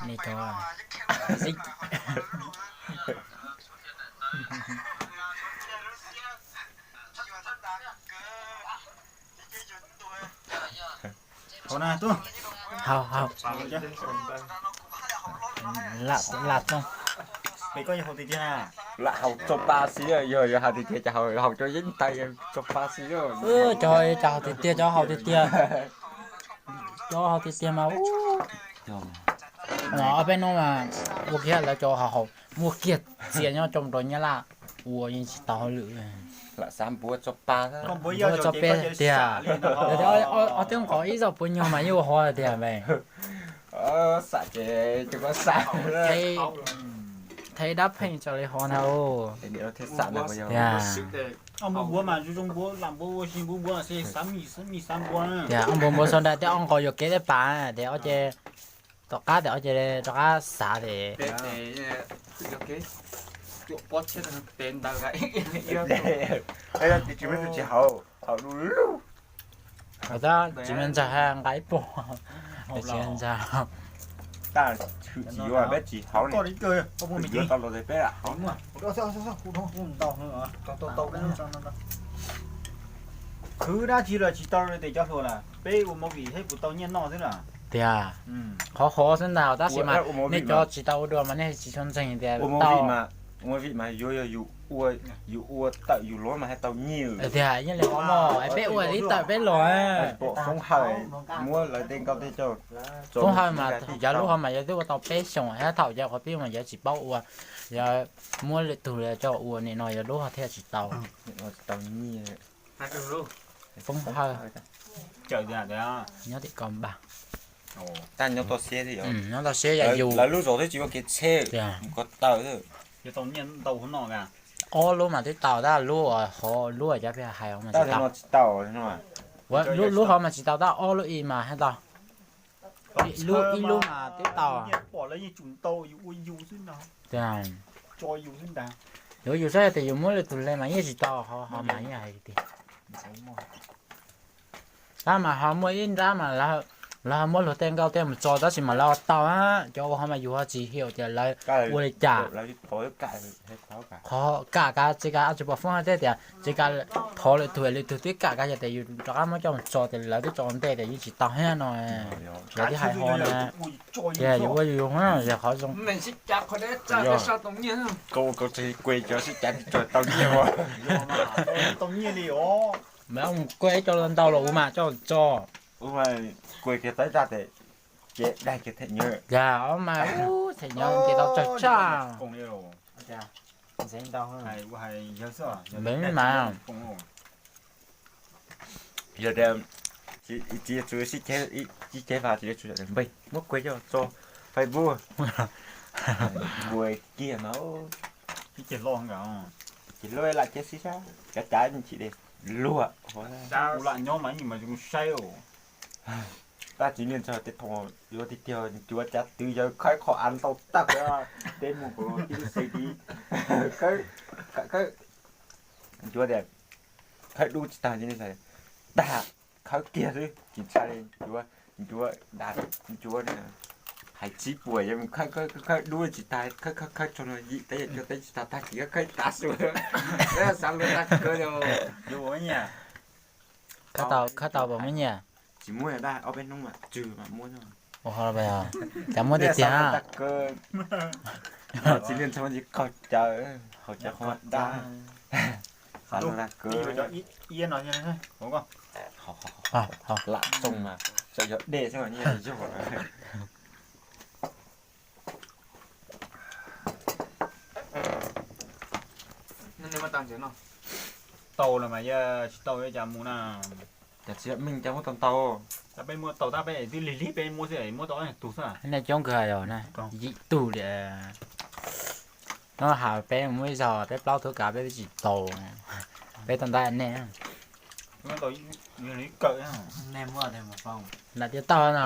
Ni tau. Hau na, hau, hau. Lam txooj. Lam haus txog pa xwb, yog yog haus tiag tiag ces haus, haus cov yeeb tais txog pa xwb. Cov, cov haus tiag tiag, cov haus tiag tiag. Cov haus tiag tiag mas. Ob peb hnub mas ua kiag lawv cov haus haus muaj kiag txias nyob coj rau Nyab Laj ua yeej tsis tau hauj lwm. Lam xav npuav txog pa, npuav txog peb tiag. Ob tug nqos ib zaug puav nyuag mas yeej ua hov tiag me. Xav ces, xav, thev dab pheej tso li hov ntag. Tias ob npuav npuav mas zoo zoo npuav, lam npuav ua si npuav npuav xav mi xav npuav. Tias ob npuav npuav sau nra tej ob nqos yuam kev tej pas tias ob ce, tom qab tias ob ce rov qab xav tias. Tsis muaj tus tsis haus, haus du lug. Tab tsis me ntxawg nqa ib puag, tsis me ntxawg. Tab tshwm tsis yuav peb tsis haus li, yuav tau los peb haus. Khwv dab tsi los tsis tau tes cov hluas na, peb ua movie thiab puas tau nyiaj noj xwb na. Tiag, qhov qhov xwb ntag tab sis mas nej cov tsis tau ua dua mas nej tsis tshua ntseeg tias tau. Ua movie mas yuav yog yus ua tawm yus luag mas thiaj tau nyiaj. Tiag, yeej li qhov no, peb ua ib tawm peb luag. Pom Foob Hawj muab lawv tej nkauj tej coj, Foob Hawj mas yog lub hov mas yog twb ua tau peb xyoos thiab thaum yog qhov pib mas yog tsis paub ua, yog muab lwm tus coj ua nim no yog lub hov thiaj tsis tau. Foob Hawj nyob tim Kom Npas. Nyob toj siab yog yus, lawv lub zos twb tsis ua kev tsheb, ko taw. Ob lub mas twb tau tab lub hov lub cov peb hais mas tsis tau. Lub hov mas tsis tau tab ob lub ib mas thiaj tau. Lub ib lub mas twb tau. Yuav yus saib tias yus muab lwm tus li mas yeej tsis tau, ho mas yeej hais tias tab mas ho muaj ib nrab mas lawv ho muab luag tej nkauj tej mus tso tab sis mas lawv ho tau, cov ua ho mas yus ho tsis hiểu tias lawv ua li cas. Qhov kam kav tsis kav tsis pom Foob Hawj thiab tias tsis kav thov lwm tus, lwm tus twb kam kav yog tias yus rov qab muab coj mus tso tias lawv twb tso ua ntej tias yeej tsis tau thiab no. Lawv twb hais ho na, ces yus ua yus yus qhov zoo. Tau nyiaj li os. Mas mus kuaj ib co los ntau los ua mas coj tso. Kuaj kiag tau ib tag tes ces daig kiag them nyiaj. Yog ob mas them nyiaj ces tau tsawg tsawg. Npem mas. Yog tias tsis txawj sib ceg, sib ceg mas tsis txawj npej muab kuaj coj tso Facebook. Kuaj kiag mas ces luag lam cia sib sab cav cav chim de luag. Lam nyob mas ib nyuag mas zoo saib. Tab tsis niaj ntxhov tej thaum yuav tiag tiag ncuav cav twv yawg khawb qhov av ntau tag, peb mus kuv tib lub xev tib khawb, khawb, ncuav tias khawb dub tsis tag, tag khawb kiag xwb tsis ntshai li. Ncuav, ncuav, ncuav hais tsib puas yawg mus khawb, khawb dub tsis tag, khawb khawb khawb tso no yim teb yawg cuag teb tsis tag, tag kis khawb tav su. Xav luag tag kawg li. Khawb tau, khawb tau puas muaj nyiaj? Tsis muaj, dab ob peb hnub mam tswg mam muab. Ua ho, cas muab tiag tiag. Tsis li ntxhov tsis qaug cawv, haus cawv qhov dab. Xav luag tag kawg. Lam txooj mas txawm yog dej xwb mas nyiaj yog. Tau los mas yog tsis tau cas mus na. Cas tsis yog meej cas muab tau ntau. Tab peb muab tau tab peb twb lig lig peb muab xwb muab tau tus xwb. Nej coob kawg os na, yim tug li. No has peb muab ib zaug peb plaub tug kav peb tsis tau, peb tau ntab nej. Lam tias tau no,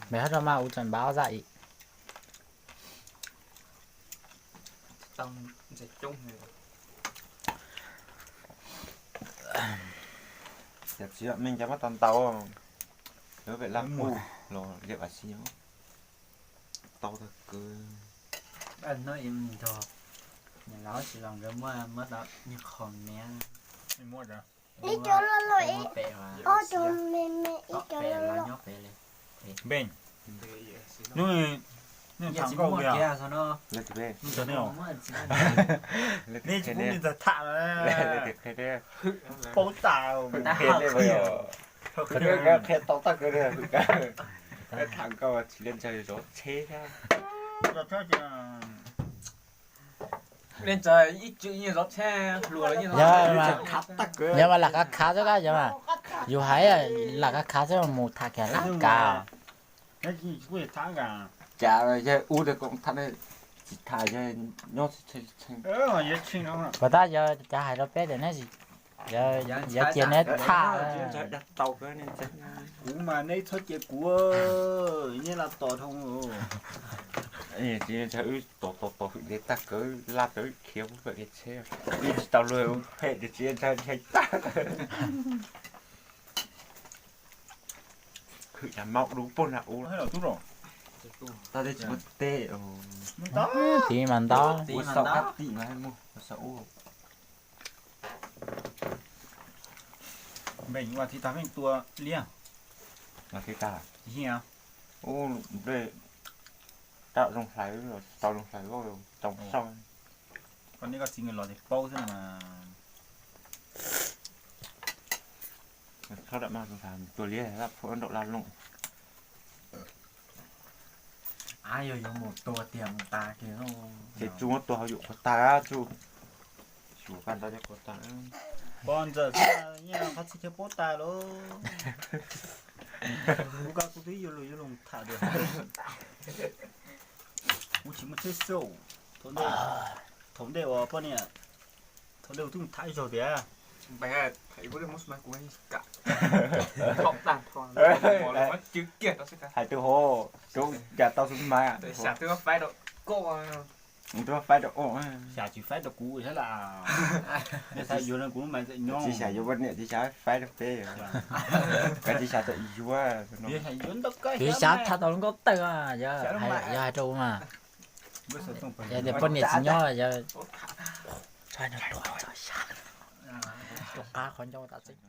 npem hab rau mas ua tseem npam ob zaj ib. Cas tsis yog meej cas muab tau ntau, lawv pem laj hu los liam vas xi. tau tag kawg. Hnub ib nrog niam laus tsis los nkawd muaj muab tau ib qho miab. Ib co loj loj ib, ob co me me ib co loj loj. Npej, hnub, hnub tham nkauj kiag. Neb tsis pub nws tham tham, paub tas. Qhia tau tag kawg, tham nkauj tsis li ntawd zov tsheb thiab. Yog mas lam khav khav xwb kab yog mas, yus hais lam khav khav xwb mus tham kiag lab kav. Cas yog ub tsis tham, yog nyob puas tab yog cov hais rau peb tias neb, yog cia neb tham. Kuv mas neb txhob cia kuv, neb los tos dhau. Tsis ntshai, wb tos tos tos hwm ntev tag kawg, laj tau wb khiav pub pem kev tsheb, wb tsis tau luag phem tias tsis ntshai ntshai tag. Khwv cas maub dub pog na ub. Tag tsis muaj teb. Tiv mas ntau. Ua saum kab tim mas mus ua saum ub. Npej ua thiv tag pheej tua liab. Ua thiv tag. Ub, nplej tau zoo hlais, tau zoo hlais, tau soj. Koj neb koj txiv nkawd los ces paub xwb mas. Txhob lam mas tua liab laj phuam nraum laj looj. Av yog yuav mus tua tiag mus tas kiag. Ces tsuas muab tua hauv yuam qhuav tag tsuas. Xyuas koj ntawd cov qhuav tag. Pog ntxawm xwb yeej qhov txhia chaw paub tas lauj. Kuv koj kuv twb yuav lus yuav lus tham dua. Kuv tsis muaj tsheb xauj. Thaum ntej uas poj niam, thaum ntej kuv twb tham ib zaug tias, hais twb hov, rau cas tau xub mas. Twb faib rau, xyam tsis faib rau kuv thiab las. Xyam yuav kuv lub mas txawm nyob, tsis xyam yuav poj niam, tsis xyam faib rau peb, kav tsis xyam txawm yuav. Tsis xyam tham tau lub nkauj tawg, yog hais rau kuv mas, yog tias poj niam tsis nyob, rov qab qhov ncauj tas txeeb.